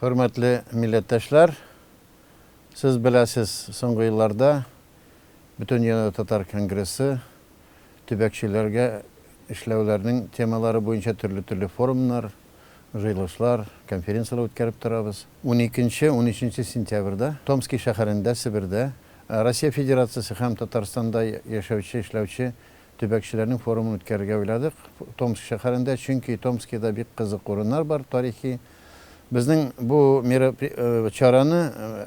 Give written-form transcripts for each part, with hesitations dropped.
Хөрмәтле милләттәшләр, сез беләсез, соңгы елларда Бөтендөнья татар конгрессы төбәкчеләргә эшләүләрнең темалары буенча төрле-төрле форумнар, җыелышлар, конференцияләр үткәреп торабыз. Уникенче, унөченче сентябрьдә Томски шәһәрендә, Себердә, Россия Федерациясе һәм Татарстанда яшәүче, эшләүче төбәкчеләрнең форумын үткәрергә уйладык Томск шәһәрендә, чөнки Томскида бик кызык урыннар бар, тарихи. Безнең бу чараны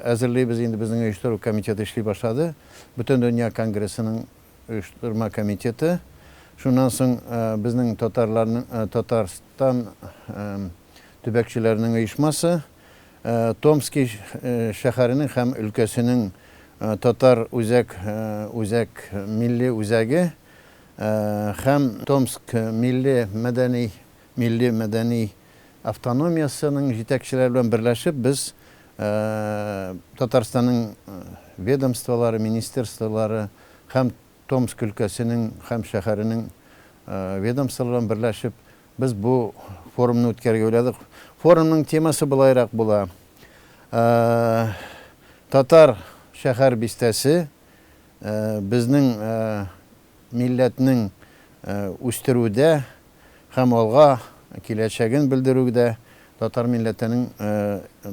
әзерлибез инде, безнең оештыру комитеты эшли башлады. Бөтендөнья конгрессының оештырма комитеты. Шуннан соң безнең татарларның, Татарстан төбәкчеләренең оешмасы, Томски шәһәренең һәм өлкәсенең татар үзәк үзәк милли үзәге һәм Томск милли мәдәни милли мәдәни автономиясенең җитәкчеләре белән берләшеп без Татарстанның ведомстволары, министерстволары һәм Томск өлкәсенең һәм шәһәренең ведомстволары белән берләшеп Без бу форумны үткәрергә уйладык. Форумның темасы болайрак була. Татар шәһәр бистәсе безнең милләтнең үстерүдә һәм алга киләчәген белдерүдә татар милләтенең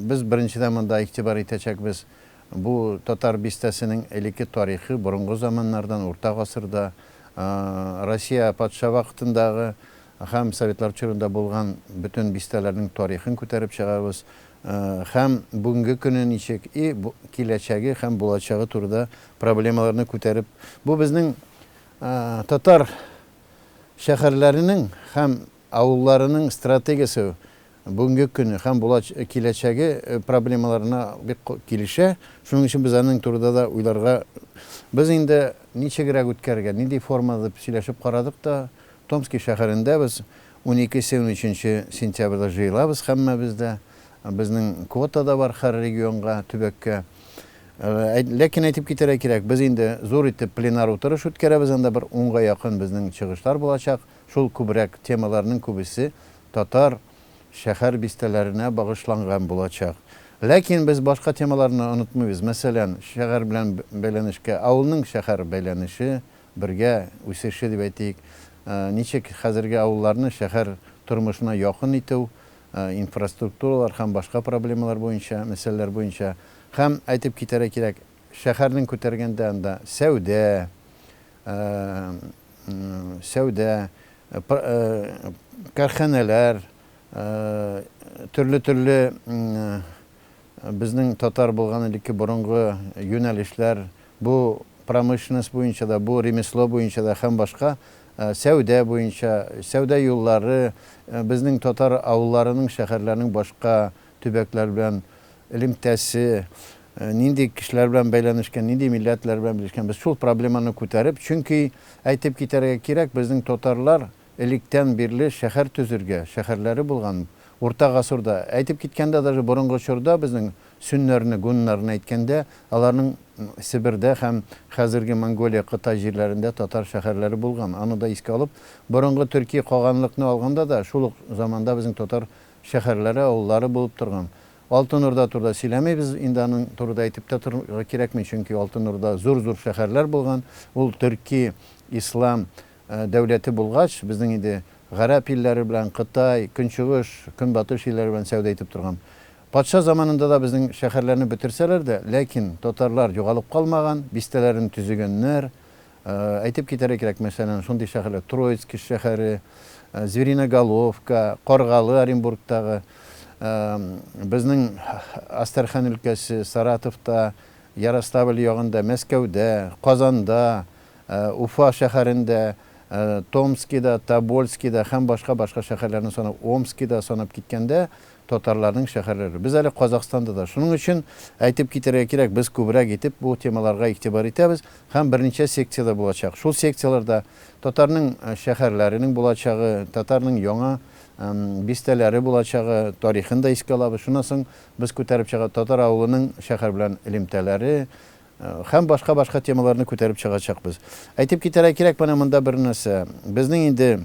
без беренчедән монда игътибар итәчәкбез. Бу татар бистәсенең элекке тарихы, борынгы заманнардан, урта гасырда, Россия патша вакытындагы һәм советлар чорында булган бөтен бистәләрнең тарихын күтәреп чыгабыз. Һәм бүгенге көне ничек и киләчәге һәм булачагы турыда проблемаларны күтәреп, бу безнең татар шәһәрләренең һәм авылларының стратегиясе бүгенге көне һәм киләчәге проблемаларына бик килешә. Шуның өчен без аның турыда да уйларга без инде ничегрәк үткәрергә, нинди формада дип сөйләшеп карадык та, Томски шәһәрендә без 12-13 сентябрьдә җыелабыз һәммәбез дә. Безнең квота да бар һәр регионга, төбәккә. Ләкин әйтеп китәргә кирәк, без инде зур итеп пленар утырыш үткәрәбез, анда бер унга якын безнең чыгышлар булачак. Шул күбрәк темаларның күбесе татар шәһәр бистәләренә багышланган булачак. Ләкин без башка темаларны онытмыйбыз. Мәсәлән, шәһәр белән бәйләнешкә, авылның шәһәр бәйләнеше, бергә үсеше дип әйтик, ничек хәзерге авылларны шәһәр тормышына якын итү, инфраструктуралар һәм башка проблемалар буенча, мәсьәләләр буенча. Һәм әйтеп китәргә кирәк, шәһәрнең күтәргәндә анда сәүдә, сәүдә, кәрханәләр, төрле-төрле безнең татар булган элекке борынгы юнәлешләр, бу промышленность буенча да, бу ремесло буенча да һәм башка сәүдә буенча, сәүдә юллары, безнең татар авылларының, шәһәрләренең башка төбәкләр белән элемтәсе, нинди кешеләр белән бәйләнешкән, нинди милләтләр белән белешкән, без шул проблеманы күтәреп, чөнки әйтеп китәргә кирәк, безнең татарлар электән бирле шәһәр төзергә, шәһәрләре булган, урта гасырда, әйтеп киткәндә, даже борынгы чорда безнең сөннәрне, гуннарны әйткәндә, аларның Себердә һәм хәзерге Монголия, Кытай җирләрендә татар шәһәрләре булган. Аны да искә алып, борынгы төрки каганлыкны алганда да, шул ук заманда безнең татар шәһәрләре, авыллары булып торган. Алтын Урда турыда сөйләмибез, инде аның турыда әйтеп тә торырга кирәкми, чөнки Алтын Урда зур-зур шәһәрләр булган, ул төрки, ислам дәүләте булгач, безнең инде гарәп илләре белән, Кытай, Көнчыгыш, Көнбатыш илләре белән сәүдә итеп торган. Патша заманында да безнең шәһәрләрне бетерсәләр дә, ләкин татарлар югалып калмаган, бистәләрен төзегәннәр, Әйтеп китәргә кирәк, мәсәлән, шундый шәһәрләр, Троицкий шәһәре, Звериноголовка, Каргалы Оренбургтагы, безнең Астрахань өлкәсе, Саратовта, Ярославль ягында, Мәскәүдә, Казанда, Уфа шәһәрендә, Томскида, Тобольскида һәм башка-башка шәһәрләрне санап, Омскида санап киткәндә, татарларның шәһәрләре. Без әле Казахстанда да. Шуның өчен әйтеп китәргә кирәк, без күбрәк итеп бу темаларга игътибар итәбез һәм берничә секция дә булачак. Шул секцияләрдә татарның шәһәрләренең булачагы, татарның яңа бистәләре булачагы, тарихын да искә алабыз. Шуннан соң без күтәреп чыга татар авылының шәһәр белән элемтәләре һәм башка-башка темаларны күтәреп чыгачакбыз. Әйтеп китәргә кирәк, менә монда бер нәрсә. Безнең инде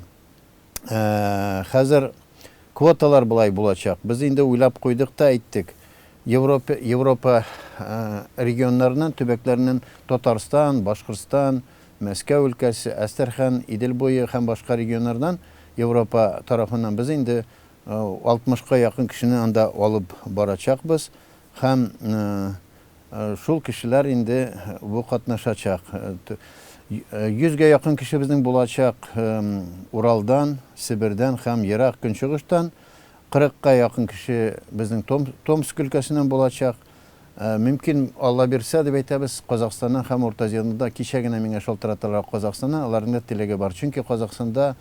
хәзер Квоталар болай булачак. Без инде уйлап куйдык та әйттек. Европа, Европа регионнарыннан, төбәкләреннән Татарстан, Башкортстан, Мәскәү өлкәсе, Әстерхан, Идел буе һәм башка регионнардан Европа тарафыннан без инде 60-ка якын кешене анда алып барачакбыз һәм шул кешеләр инде бу катнашачак. 100гә якын кеше безнең булачак Уралдан, Себердән һәм Ерак Көнчыгыштан. 40-ка якын кеше безнең Томск өлкәсеннән булачак. Мөмкин, Алла бирсә, дип әйтәбез, Казахстаннан һәм Урта Азиядән дә. Кичә генә миңа шалтыраталар Казахстаннан, аларның да теләге бар. Чөнки Казахстанда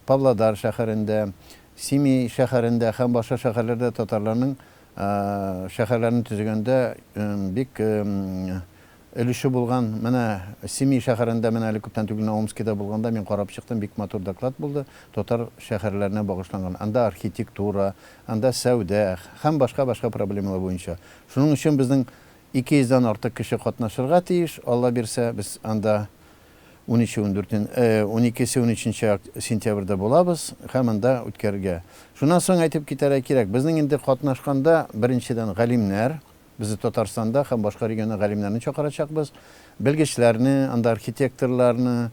Павлодар шәһәрендә, Семей шәһәрендә һәм башка шәһәрләрдә татарларның шәһәрләрне төзегәндә бик өлеше булган. Менә Семей шәһәрендә, менә әле күптән түгел генә Омскида булганда мин карап чыктым, бик матур доклад булды, татар шәһәрләренә багышланган. Анда архитектура, анда сәүдә һәм башка-башка проблемалар буенча. Шуның өчен безнең 200 дән артык кеше катнашырга тиеш, Алла бирсә, без анда унөче, ундүртен, уникесе, унөченче сентябрьдә булабыз һәм анда үткәрергә. Шуннан соң әйтеп китәргә кирәк, безнең инде катнашканда, беренчедән, галимнәр, без Татарстанда һәм башка регионда галимнәрне чакырачакбыз, белгечләрне, анда архитекторларны,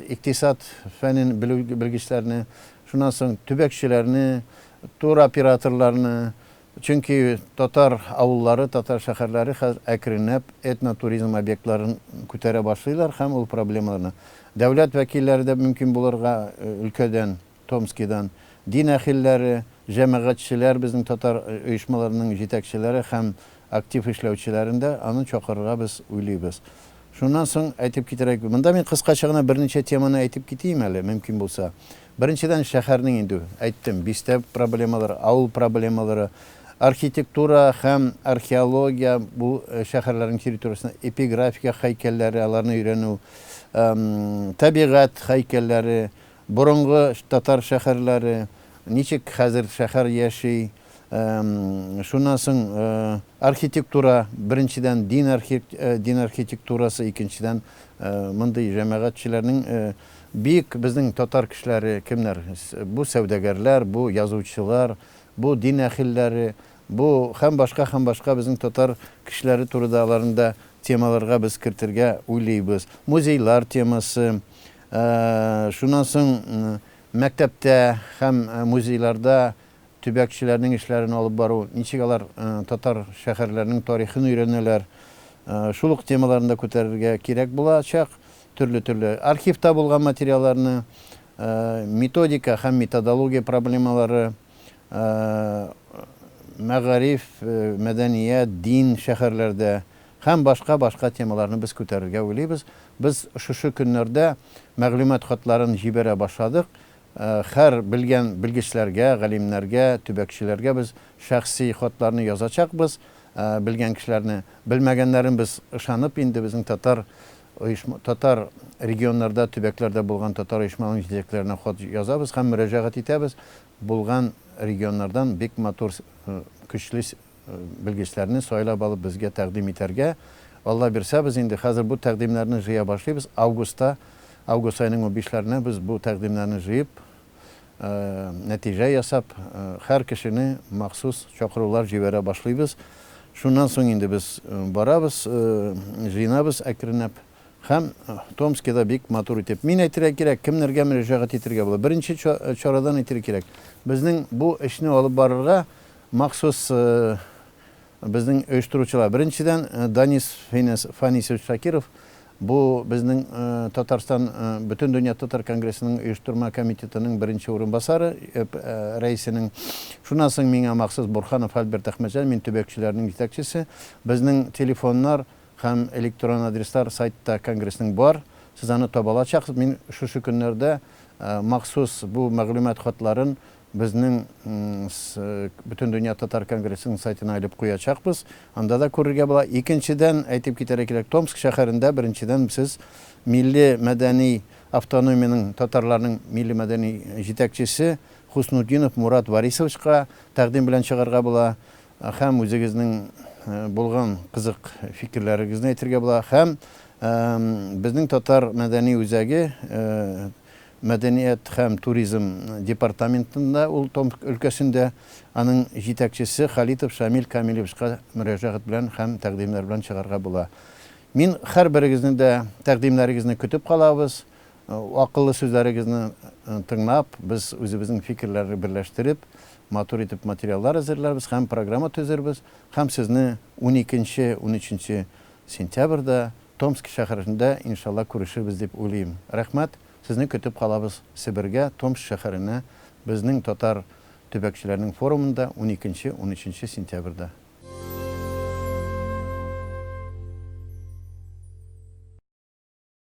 икътисад фәнен белү белгечләрне, шуннан соң төбәкчеләрне, туроператорларны, Чөнки татар авыллары, татар шәһәрләре хәзер әкренләп этнотуризм объектларын күтәрә башлыйлар һәм ул проблемаларны дәүләт вәкилләре дә мөмкин булырга өлкәдән, Томскидан, дин әхилләре, җәмәгатьчеләр, безнең татар оешмаларының җитәкчеләре һәм актив эшләүчеләрен дә аны чакырырга без уйлыйбыз. Шуннан соң әйтеп китерәк, монда мин кыскача гына берничә теманы әйтеп китием әле, мөмкин булса. Беренчедән, шәһәрнең инде, әйттем, бистә проблемалары, авыл проблемалары, архитектура һәм археология, бу шәһәрләрнең территориясендә эпиграфика һәйкәлләре, аларны өйрәнү, табигать һәйкәлләре, борынгы татар шәһәрләре, ничек хәзер шәһәр яши, шуннан соң архитектура, беренчедән, дин дин архитектурасы, икенчедән, мондый җәмәгатьчеләрнең Бик безнең татар кешеләре кемнәр? Бу сәүдәгәрләр, бу язучылар, бу дин әхелләре, бу һәм башка һәм башка безнең татар кешеләре турыда аларны да темаларга без кертергә уйлыйбыз. Музейлар темасы, шуннан соң мәктәптә һәм музейларда төбәкчеләрнең эшләрен алып бару, ничек алар татар шәһәрләренең тарихын өйрәнәләр, шул ук темаларны да күтәрергә кирәк булачак. Төрле-төрле архивта булган материалларны, методика һәм методология проблемалары, мәгариф, мәдәният, дин шәһәрләрдә һәм башка-башка темаларны без күтәрергә уйлыйбыз. Без шушы көннәрдә мәгълүмат хатларын җибәрә башладык. Һәр белгән белгечләргә, галимнәргә, төбәкчеләргә без шәхси хатларны язачакбыз, белгән кешеләрне. Белмәгәннәрен без ышанып инде безнең татар оешма, татар регионнарда, төбәкләрдә булган татар оешмаларының җитәкчеләренә хат язабыз һәм мөрәҗәгать итәбез, булган регионнардан бик матур, көчле белгечләрне сайлап алып безгә тәкъдим итәргә. Алла бирсә, без инде хәзер бу тәкъдимнәрне җыя башлыйбыз. Августта, август аеның унбишләренә без бу тәкъдимнәрне җыеп, нәтиҗә ясап, һәр кешене махсус чакырулар җибәрә башлыйбыз. Шуннан соң инде без барабыз, җыенабыз әкренләп. Һәм Томскида бик матур итеп. Мин әйтергә кирәк, кемнәргә мөрәҗәгать итергә була? Беренче чарадан әйтергә кирәк. Безнең бу эшне алып барырга махсус безнең оештыручылар. Беренчедән, Данис Фанисович Шакиров, бу безнең Татарстан Бөтендөнья татар конгрессының оештырма комитетының беренче урынбасары, рәисенең. Шуннан соң миңа махсус Бурханов Альберт Әхмәтҗан, мин төбәкчеләрнең җитәкчесе. Безнең телефоннар һәм электрон адреслар сайтта конгрессның бар. Сез аны таба алачаксыз. Мин шушы көннәрдә махсус бу мәгълүмат хатларын безнең Бөтендөнья татар конгрессының сайтына элеп куячакбыз. Анда да күрергә була. Икенчедән, әйтеп китәргә кирәк, Томск шәһәрендә беренчедән сез милли мәдәни автономиянең, татарларның милли мәдәни җитәкчесе Хуснутдинов Мурат Варисовичка тәкъдим белән чыгарга була. Һәм үзегезнең булган кызык фикерләрегезне әйтергә була. Һәм безнең татар мәдәни үзәге мәдәният һәм туризм департаментында, ул Томск өлкәсендә, аның җитәкчесе Халитов Шамил Камилевичка мөрәҗәгать белән һәм тәкъдимнәр белән чыгарга була. Мин һәрберегезне дә тәкъдимнәрегезне көтеп калабыз. Акыллы сүзләрегезне тыңлап, без үзебезнең фикерләрне берләштереп, матур итеп материаллар әзерләрбез һәм программа төзербез һәм сезне 12-нче, 13-нче сентябрьдә Томск шәһәрендә иншалла күрешербез дип уйлыйм. Рәхмәт, сезне көтеп калабыз Себергә, Томск шәһәренә, безнең татар төбәкчеләренең форумында 12-нче, 13-нче сентябрьдә.